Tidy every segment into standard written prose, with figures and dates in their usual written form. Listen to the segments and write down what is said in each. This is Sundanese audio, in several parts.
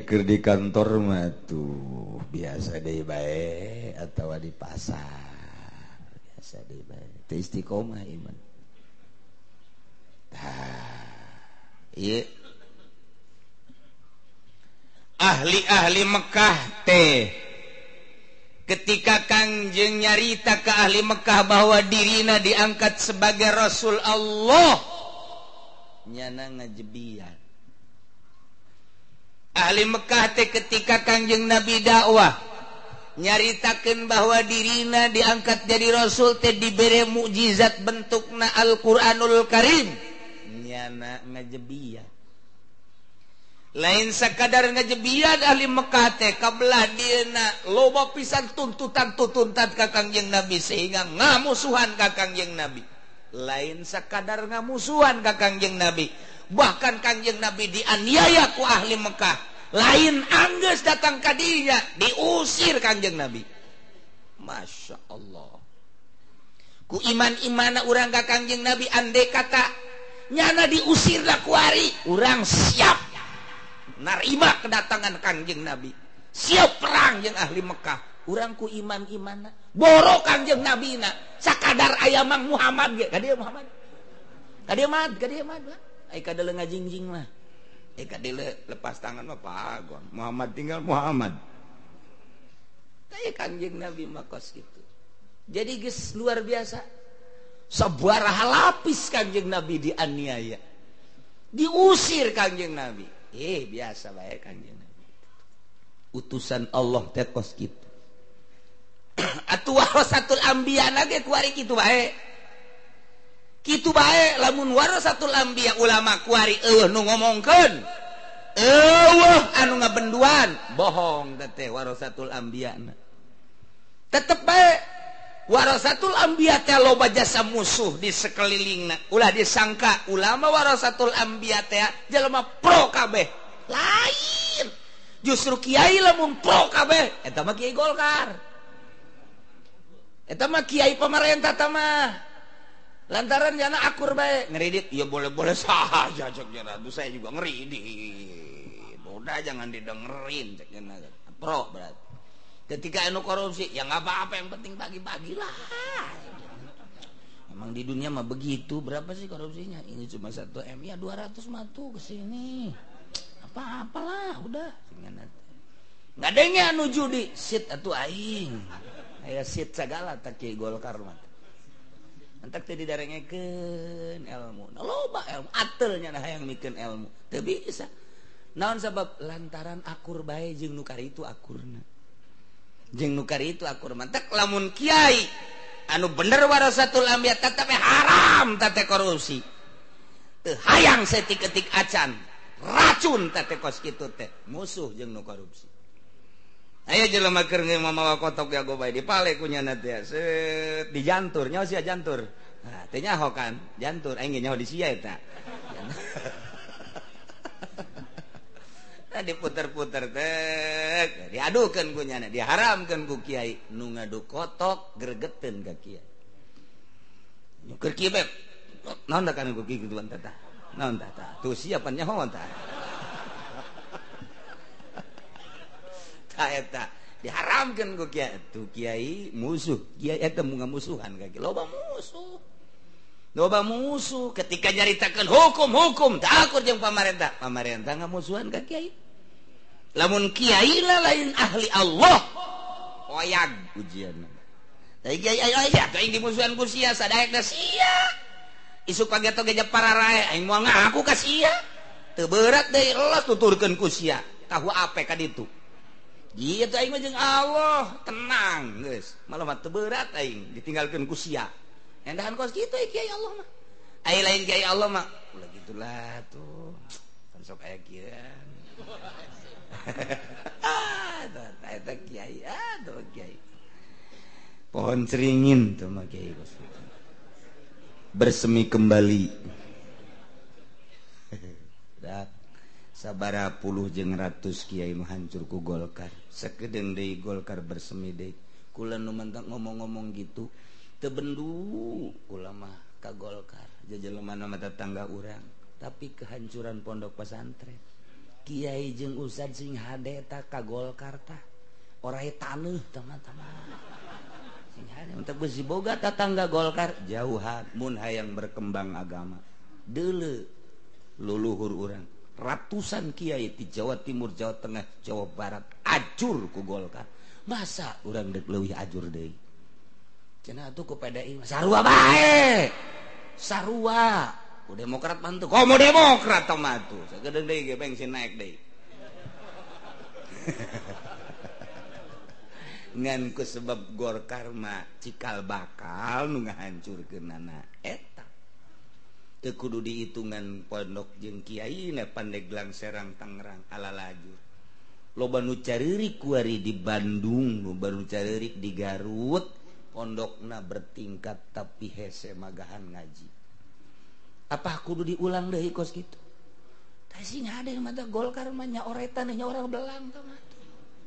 Keur di kantor mah tuh biasa deui bae atawa di pasar biasa deui bae teu istiqomah iman. Tah ieu ahli-ahli Mekah teh ketika Kangjeng nyarita ke ahli Mekah bahwa dirina diangkat sebagai Rasul Allah, nyana ngajebian. Ahli Mekah teh ketika Kangjeng Nabi dakwah nyaritakeun bahwa dirina diangkat jadi Rasul teh dibere mukjizat bentukna Al-Qur'anul Karim, nyana ngajebian. Lain sakadar ngajebian ahli Mekah teh kabelah dieuna loba pisan tuntutan-tuntutan ka Kangjeng Nabi sehingga ngamusuhan ka Kangjeng Nabi. Lain sakadar ngamusuhan ka Kangjeng Nabi, bahkan Kangjeng Nabi dianiaya ku ahli Mekah. Lain anggeus datang ka dinya diusir Kangjeng Nabi. Masya Allah. Ku iman-imana urang ka Kangjeng Nabi andai kata nyana diusir lah kuari, urang siap narima kedatangan Kangjeng Nabi, siap perang jeung ahli Mekah. Urang ku iman-imana boro Kangjeng Nabi na sakadar aya Mang Muhammad ge ka dieu Muhammad. Ka dieu mah, ka dieu mah. Ai kadele ngajingjing mah. Eh kadele lepas tangan mah pagon. Muhammad tinggal Muhammad. Tah Kangjeng Nabi mah kos kitu. Jadi geus luar biasa. Sabaraha lapis Kangjeng Nabi dianiaya. Diusir Kangjeng Nabi. Biasa bae Kangjeng Nabi. Utusan Allah teh kos kitu. Atuh warasatul anbiya ge kuari kitu bae. Kitu bae lamun warasatul anbiya ulama kuari eueuh nu ngomongkeun. Eueuh anu ngabenduan, bohong teh warasatul anbiya. Tetep bae warasatul anbiya teh loba jasa musuh di sekelilingna. Ulah disangka ulama warasatul anbiya teh jelema pro kabeh. Lain. Justru kiai lamun pro kabeh eta mah kiai Golkar. Eta mah kiai pemerintah tah mah. Lantaran jana akur bae ngeridit, ya boleh-boleh saja cek jana. Aduh saya juga ngeridit. Udah jangan didengerin cek jana. Pro berarti. Ketika anu korupsi, ya nggak apa-apa, yang penting bagi-bagilah. Emang di dunia mah begitu, berapa sih korupsinya? Ini cuma 1 M, ya 200 mah tuh kesini. Apa-apalah, udah. Nggak ada anu judi, sit atuh aing. Aya sit sagala tak kiai Golkar mah. Entak teh didarengekeun ilmu. Nah, loba ilmu, atelnya nah hayang mikeun ilmu. Teu bisa. Naon sabab lantaran akur bae jeung nu karitu akurna. Jeung nu karitu akur mantak lamun kiai anu bener warasatul anbiya tetep haram teh korupsi. Teu hayang setik-etik acan, racun teh kos kitu teh, musuh jeung nu korupsi. Ayo jelema keur mamawa kotok ya go bae dipale ku nyana teh set dijantur nyaho sia jantur. Nah, teh nyaho kan jantur aing ge nyaho di sia eta. Nah, diputer-puter teh diadukeun ku nyana, diharamkeun ku kiai nu ngadu kotok gregeteun ka kiai. Nu keur kieu bae naon da kana ku kieu gituan teh tah. Naon tah tah. Tuh sia pan nyaho tah. Eta diharamkeun ku kiai tuh kiai musuh kiai eta ngamusuhan ka kiai loba musuh loba musuh ketika nyaritakeun hukum-hukum takur jeung pamarentah pamarentah ngamusuhan ka kiai lamun kiai lah lain ahli Allah oyag ujian teh kiai aya teh aing dimusuhan ku sia sadaekna sia isuk pageto ge pararae aing moal ngaku ka sia teu berat deui elos tuturkeun ku sia tahu ape ka ditu. Gitu aing mah jeung Allah tenang geus malah mah teu berat aing ditinggalkeun ku sia. Endahan kos kitu kiai Allah mah. Ai lain kiai Allah mah ulah gitulah tuh. Kan sok aya kieu. Ah, eta kiai, ah tuh kiai. Pohon ceringin tuh mah kiai kos kitu. Bersemi kembali. Sabara puluh jeung ratus kiai mah hancur ku Golkar. Sakedeung deui Golkar bersemi deui. Kula nu mentang ngomong-ngomong gitu teu bendu kula mah ka Golkar. Jajelema mah tetangga urang, tapi kehancuran pondok pesantren. Kiai jeung ustad sing hade ta ka Golkar tah orai taneuh teman-teman. Sing hade untuk besi boga tatangga Golkar jauhan mun hayang berkembang agama. Deuleu luluhur urang ratusan kiai di Jawa Timur, Jawa Tengah, Jawa Barat ajur ku Golkar. Masa urang deuk leuwih ajur deui? Cenah atuh ku PDI sarua bae. Sarua. Ku Demokrat mantu. Komo Demokrat tah mah tuh. Sagedeung deui ge bensin naik deui. Ngan ku sebab Golkar mah cikal bakal nu ngahancurkeunana eta. Teu kudu dihitungan pondok jeung kiai na Pandeglang Serang Tangerang ala lajur. Loba nu careurik kuari di Bandung, loba nu careurik di Garut, pondokna bertingkat tapi hese magahan ngaji. Apa kudu diulang deui kos kitu? Tah sing hade mah Golkar mah nya oretan nya orang belang tah mah.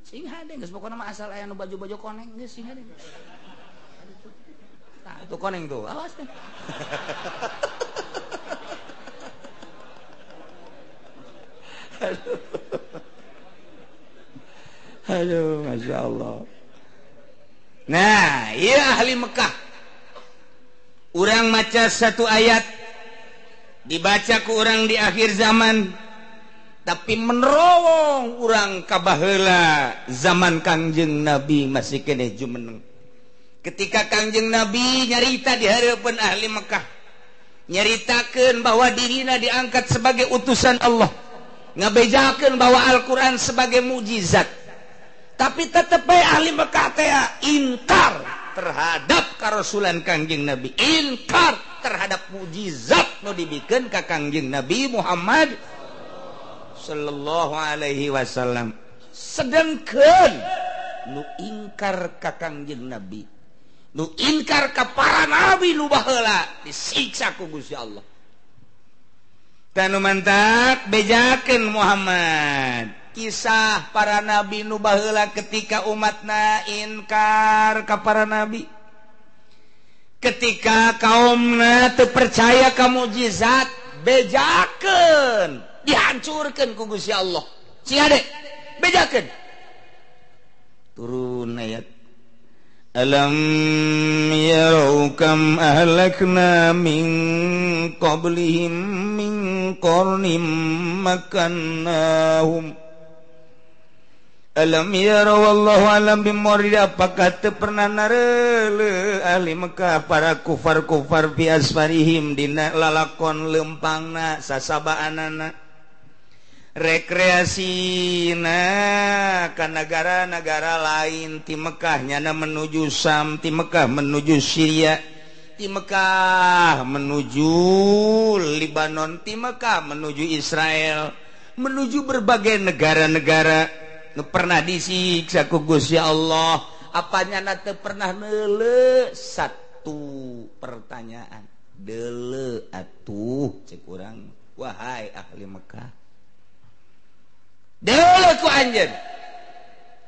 Sing hade geus pokona mah asal aya nu baju-baju koneng geus sing hade. Tah itu koneng tuh, awas. Aduh. Aduh, Masya Allah. Nah, iya ahli Mekah. Urang maca satu ayat dibaca ku urang di akhir zaman, tapi menerowong urang ka baheula zaman Kangjeng Nabi masih keneh jumeneng. Ketika Kangjeng Nabi nyarita di hareupeun ahli Mekah, nyaritakeun bahwa dirina diangkat sebagai utusan Allah, ngabejakeun bahwa Al-Qur'an sebagai mukjizat. Tapi tetep bae ahli Mekah teh ingkar terhadap karasulan Kangjeng Nabi, ingkar terhadap mukjizat nu dibikeun ka Kangjeng Nabi Muhammad sallallahu alaihi wasallam. Sedengkeun nu ingkar ka Kangjeng Nabi, nu ingkar ka para nabi nu baheula disiksa ku Gusti Allah. Tanu mantak bejakeun Muhammad kisah para nabi nu baheula ketika umatna inkar ka para nabi, ketika kaumna teu percaya ka mukjizat, bejakeun, dihancurkeun ku Gusti Allah. Sing hade bejakeun. Turun ayat alam yarau kam ahlakna min qablihim min qarnin makannahum. Alam yarau wallahu alam bimurdi, apakah teu pernah nareuleuh ahli Mekah para kufar-kufar fi asfarihim dina lalakon lempangna sasabaanana rekreasina ka negara-negara lain ti Mekah nyana menuju Sam, ti Mekah menuju Syria, ti Mekah menuju Libanon, ti Mekah menuju Israel, menuju berbagai negara-negara nu pernah disiksa ku Gusti Allah. Apanya na teu pernah neuleuh? Satu pertanyaan, deuleuh atuh cek urang wahai ahli Mekah, deuleuh ku anjeun,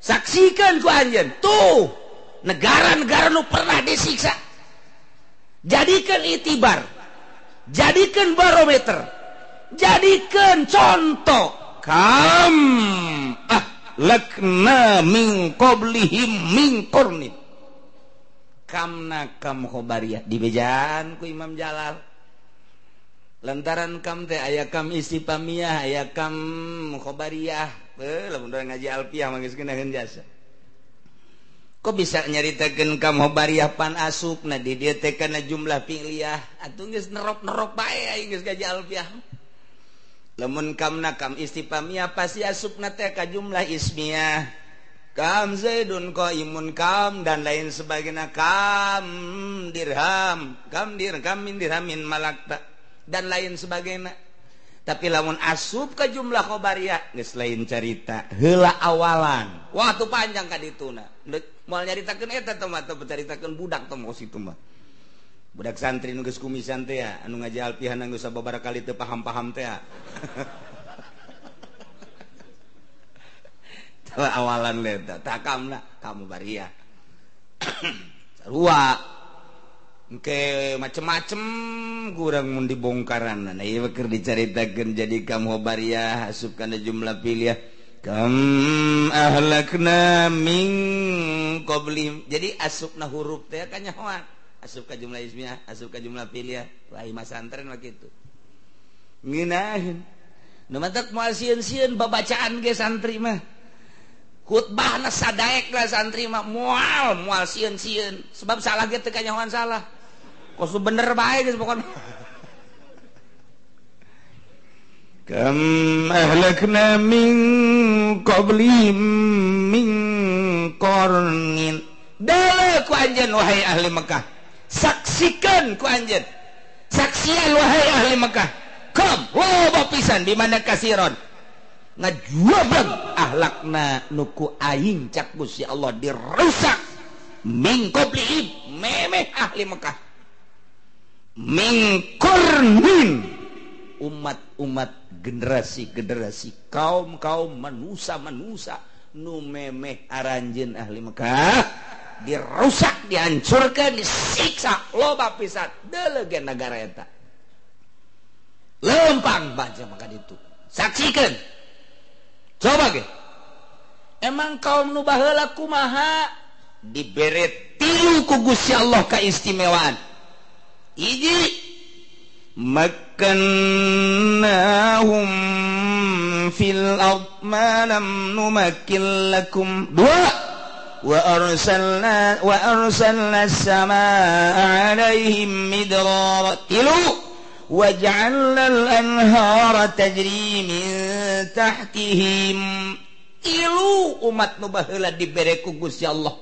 saksikan ku anjeun tuh negara-negara nu pernah disiksa, jadikan itibar, jadikan barometer, jadikan contoh. Kam ahlakna min qablihim min qarnin. Kamna kam khobariyah dibejaan ku Imam Jalal. Lantaran kam teh aya kam istifhamiyah, aya kam khobariyah. Lamun urang ngaji alfiah mah geus ngeunaheun jasa. Kok bisa nyaritakeun kam khobariyah pan asupna di dieu teh kana jumlah fi'liyah? Atuh geus nerop-nerop bae aing geus ngaji alfiah. Lamun kamna kam istifhamiyah pasti asupna teh ka jumlah ismiyah. Kam zaidun qaimun kam dan lain sebagainya, kam dirham, kam dirham min dirhamin malakta dan lain sebagainya. Tapi lamun asup ke jumlah khobariyah geus lain carita, heula awalan. Wah tuh panjang ka dituna. Moal nyaritakeun eta teh mah teu caritakeun budak teh mah situ mah. Budak santri nu geus kumisan teh ya, anu ngaji alfiah geus sababaraha kali teu paham-paham teh ya. Awalan leta takamna kamu bariyah. Sarua. Engke macem-macem kurang mun dibongkaran. Nah ieu keur dicaritakeun jadi kamu bariah asup kana jumlah pilih kam ahlakna min qablim. Jadi asupna huruf teh kanyahoan, asup ka jumlah ismiah, asup ka jumlah pilih. Wah imah santren mah kitu. Ngeunaheun. Nu matak moal sieun-sieun babacaan ge santri mah. Khutbahna sadaek lah santri mah moal moal sieun-sieun sebab salah ge teu kanyahoan salah. Kos bener bae geus pokona. Kam ahlakna min qablihim min qarnin. Dale ku anjeun wahai ahli Mekah. Saksikan ku anjeun. Saksian wahai ahli Mekah. Kam loba pisan di mana kasiron. Ngajuabang ahlakna nuku aing cak Gusti Allah dirusak min qablihim memeh ahli Mekah. Min qarnin umat-umat generasi-generasi kaum-kaum manusia-manusia nu memeh aranjeun ahli Mekah dirusak, dihancurkan, disiksa loba pisan deuleuh negara eta. Lempang baca maka itu. Saksikan. Coba ge. Emang kaum nu baheula kumaha dibere tilu ku Gusti Allah kaistimewaan. Hiji makkannahum fil ard ma lam numakkil lakum. Dua wa arsalna as-samaa 'alaihim midrara. Tilu wa ja'alna al-anhara tajri min tahtihim. Tilu umat nu baheula dibere ku Gusti Allah.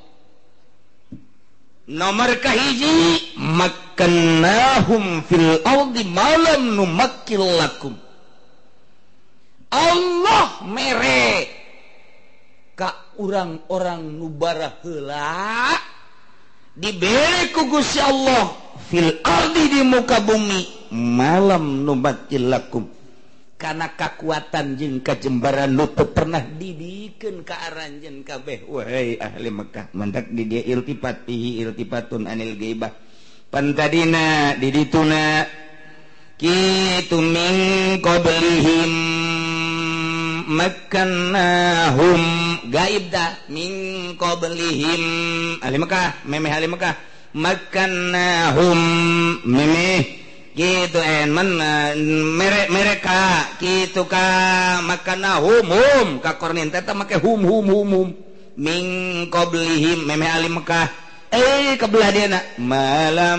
Nomor kahiji makkannahum fil ardi ma lam numakkil lakum. Allah mere ka urang-orang nu baraheula dibere ku Gusti Allah fil ardi di muka bumi malam numakkil lakum kana kakuatan jeung kajembaran nu teu pernah dibikeun ka aranjeun kabeh wahai ahli Mekah. Mantak di dieu iltifat fihi iltifatun anil ghaibah pantadina di dituna kitu min qablihim makkannahum gaib dah min qablihim ahli Mekah memeh ahli Mekah makkannahum memeh gitu en men mereka gitu ka makana hum hum ka kornin teh make hum hum hum hum min qablihim memeh ahli Mekah kebelah dia na malam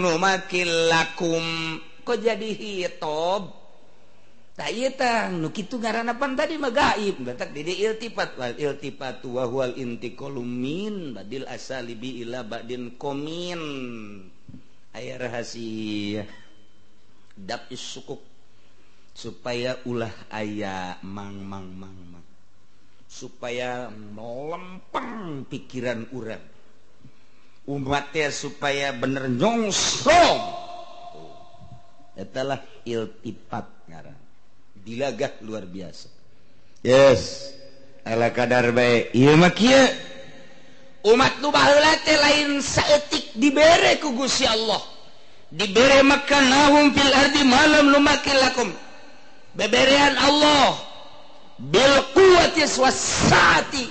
numakil lakum kok jadi hitob tak ieu tah nu kitu ngaranna pan tadi mah gaib batak di dieu iltifat wal iltifatu wa huwal intiqalu min badil asalibi ila badin komin aya rahasia dapis sukuk supaya ulah aya mang mang mang mang supaya melempeng pikiran urang umatnya supaya bener nyongsong etalah iltifat ngaran dilagah luar biasa. Yes ala kadar bae ieu mah kieu umat nu baheula teh lain saeutik dibere ku Gusti Allah dibere makanahum fil ardi malam numakil lakum beberean Allah bil quwwati wasati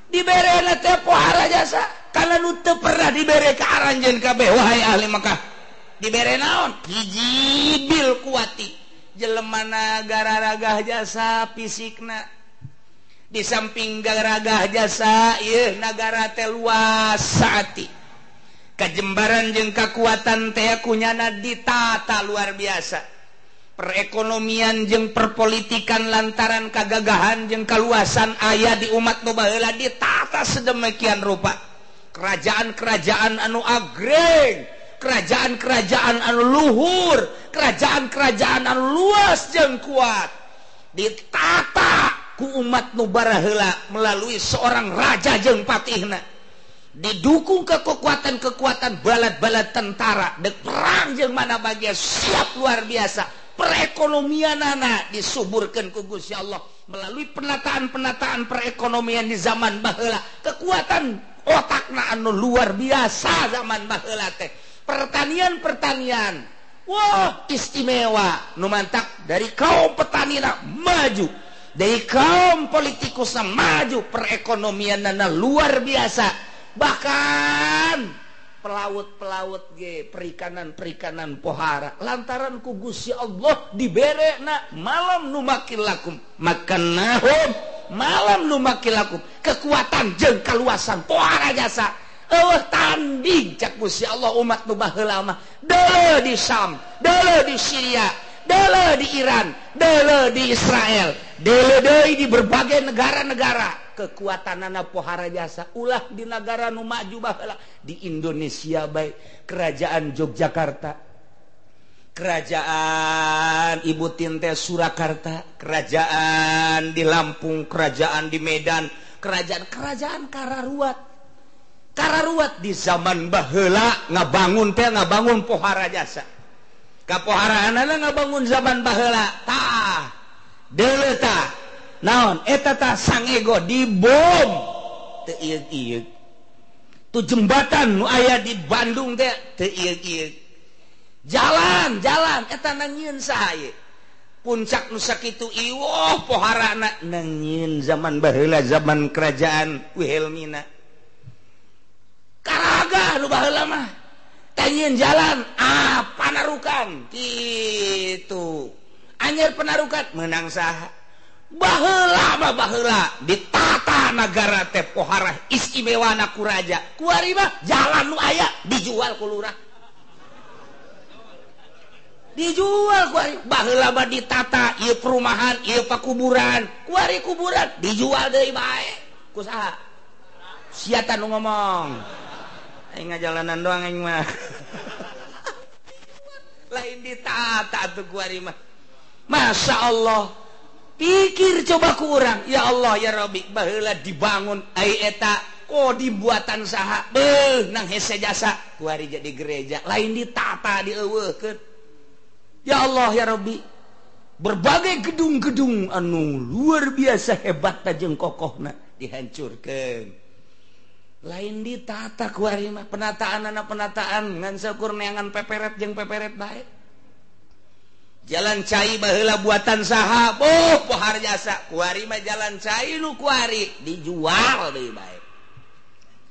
diberena teh pohara jasa kana nu teu pernah dibere ka aranjeun kabeh wahai ahli Mekah dibere naon hiji bil quwwati jelema gararagah jasa fisikna di samping garagah jasa ieu nagara teh luas saati kajembaran jeung kakuatan teh kunyana ditata luar biasa perekonomian jeung perpolitikan lantaran kagagahan jeung kaluasan aya di umat nu baheula ditata sedemikian rupa kerajaan-kerajaan anu agreng kerajaan-kerajaan anu luhur kerajaan-kerajaan anu luas jeung kuat ditata ku umat nu baraheula melalui seorang raja jeung patihna didukung ke kekuatan-kekuatan balad-balad tentara dek perang jeung mana bagian siap luar biasa perekonomianana disuburkeun ku Gusti Allah melalui penataan-penataan perekonomian di zaman baheula kekuatan otakna anu luar biasa zaman baheula teh Pertanian-pertanian wah istimewa nu mantak dari kaum petani maju, dari kaum politikus maju, perekonomian luar biasa, bahkan pelaut-pelaut ge perikanan-perikanan pohara lantaran ku Gusti Allah diberena malam numakil lakum makanahum malam numakil lakum kekuatan jeung kaluasan pohara jasa. Eueuh tanding cak Gusti Allah umat nu baheula mah deuleu di Syam, deuleu di Syria, deuleu di Iran, deuleu di Israel, deuleu deui di berbagai negara-negara. Kekuatanana pohara jasa ulah di negara nu maju baheula, di Indonesia bae kerajaan Yogyakarta, kerajaan Ibu Tinte Surakarta, kerajaan di Lampung, kerajaan di Medan, kerajaan-kerajaan kararuat. Kararuat di zaman baheula ngabangun teh ngabangun pohara jasa. Kapoharaanana ngabangun zaman baheula tah deuleu tah naon eta tah sangego dibom teu ieu-ieu. Tu jembatan nu aya di Bandung teh teu ieu-ieu. Jalan-jalan eta nangieun saha ieu? Puncak nu sakitu iwoh poharana nangieun zaman baheula zaman kerajaan Wilhelmina. Karaga nu baheula mah tangieun jalan ah panarukan kitu anyer penarukan menang saha baheula mah baheula ditata nagara teh pohara istimewana ku raja kuari mah jalan nu aya dijual ku lurah dijual kuari baheula mah ditata ieu perumahan ieu pakuburan kuari kuburan dijual deui bae ku saha siatan nu ngomong aing ngajalanan doang aing mah. Lain ditata atuh kuari mah. Masya Allah. Pikir coba ku urang, ya Allah ya Rabbi, baheula dibangun ai eta kok dibuatan saha? Beuh nang hese jasa kuari jadi gereja, lain ditata dieuweuhkeun. Ya Allah ya Rabbi. Berbagai gedung-gedung anu luar biasa hebat jeung kokohna dihancurkeun. Lain ditata kuari mah penataan penataan ngan seukur neangan peperet jeung peperet bae. Jalan cai baheula buatan saha? Boh pohar jasa. Kuari mah jalan cai nu kuari dijual deui bae.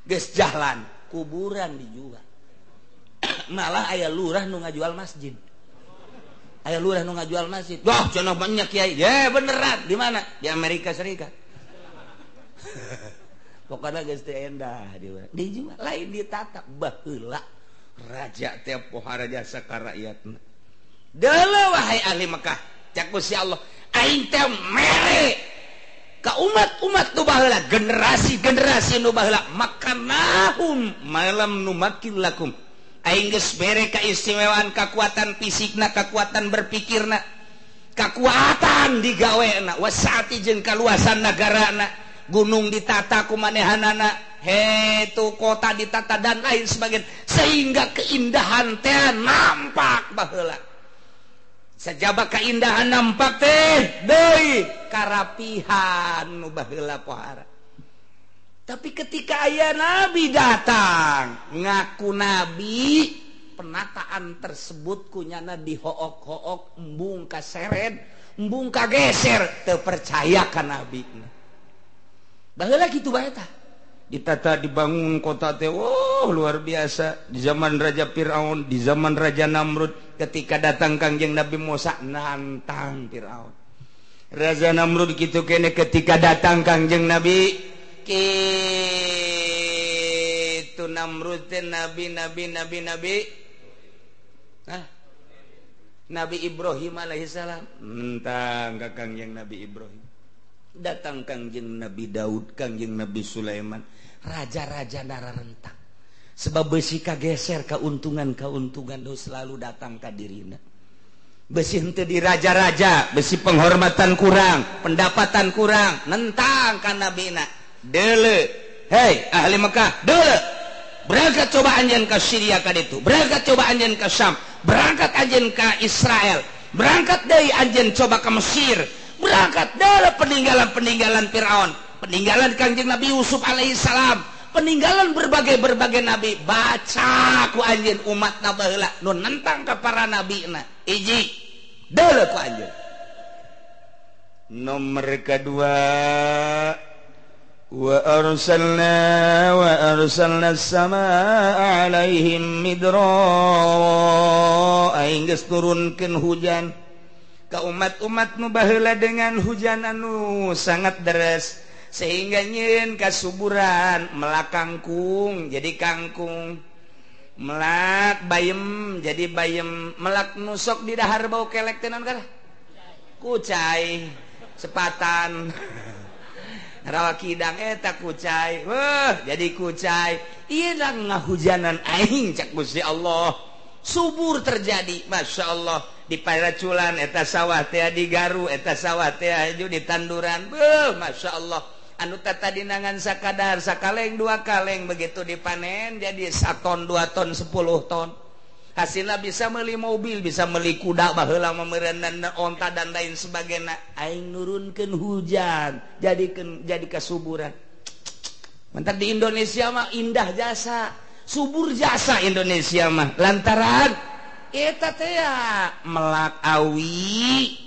Geus jalan kuburan dijual. Malah aya lurah nu ngajual masjid. Aya lurah nu ngajual masjid. Wah, cenah banyak kiai. Ye beneran di mana? Di Amerika Serikat. Pokoknya geus teu endah dijual lain ditata baheula raja teh pohara jasa ka rakyatna. Deuleu wahai ahli Mekah, cak Gusti Allah, aing teh mere ka umat-umat nu baheula, generasi-generasi nu baheula, makanahum malam numakin lakum. Aing geus mere kaistimewaan kekuatan fisikna, kekuatan berpikirna, kekuatan digawena, wasaati jeung kaluasan nagarana. Gunung ditata ku manehanana, hetu kota ditata dan lain sebagainya sehingga keindahan teh nampak baheula. Sajaba keindahan nampak teh deui karapihan nu baheula pohara. Tapi ketika aya nabi datang ngaku nabi, penataan tersebut kunyana dihook-hook embung kaseret, embung kageser, teu percaya ka nabi. Baheula kitu bae tah. Ditata dibangun kota teh, oh luar biasa. Di zaman Raja Fir'aun, di zaman Raja Namrud, ketika datang Kangjeng Nabi Musa nantang Fir'aun. Raja Namrud kitu kene ketika datang Kangjeng Nabi kitu Namrud teh nabi nabi nabi nabi. Hah? Nabi Ibrahim alaihissalam nentang ka Kangjeng Nabi Ibrahim. Datang Kangjeng Nabi Daud, Kangjeng Nabi Sulaiman, raja-raja nararentang. Sebab besi kageser keuntungan-keuntungan nu selalu datang ka dirina. Besi henteu di raja-raja, besi penghormatan kurang, pendapatan kurang, nentang ka nabina. Deuleu, hei ahli Mekah, deuleu. Berangkat coba anjeun ka Syria ka ditu, berangkat coba anjeun ka Syam, berangkat anjeun ka Israel, berangkat deui anjeun coba ka Mesir. Berangkat dari peninggalan-peninggalan Fir'aun, peninggalan Kangjeng Nabi Yusuf alaihissalam, Peninggalan berbagai-berbagai nabi baca ku anjeun umatna baheula nu nentang ka para nabina. Hiji deuleu ku anjeun. Nomor kedua wa arsalna as-samaa 'alaihim midra aing geus turunkeun hujan ka umat-umat nu baheula dengan hujan anu sangat deras sehingga nyieun kasuburan melak kangkung jadi kangkung, melak bayem jadi bayem, melak nusok di dahar bau kelek teh naon kana kucai sepatan rawa kidang eta kucai, wah jadi kucai. Ieu ngahujanan aing cak Gusti Allah, subur terjadi. Masya Allah di Paraculan eta sawah teh di Garu eta sawah teh aju di tanduran. Beuh, Masya Allah anu tadi nangan sakadar sakaleng dua kaleng begitu dipanen jadi 1 ton 2 ton 10 ton. Hasilnya bisa beli mobil, bisa beli kuda baheula meureunan onta dan lain sebagainya. Aing nurunkeun hujan jadikeun jadi kasuburan. Mantap di Indonesia mah indah jasa, subur jasa Indonesia mah lantaran eta teh melak awi.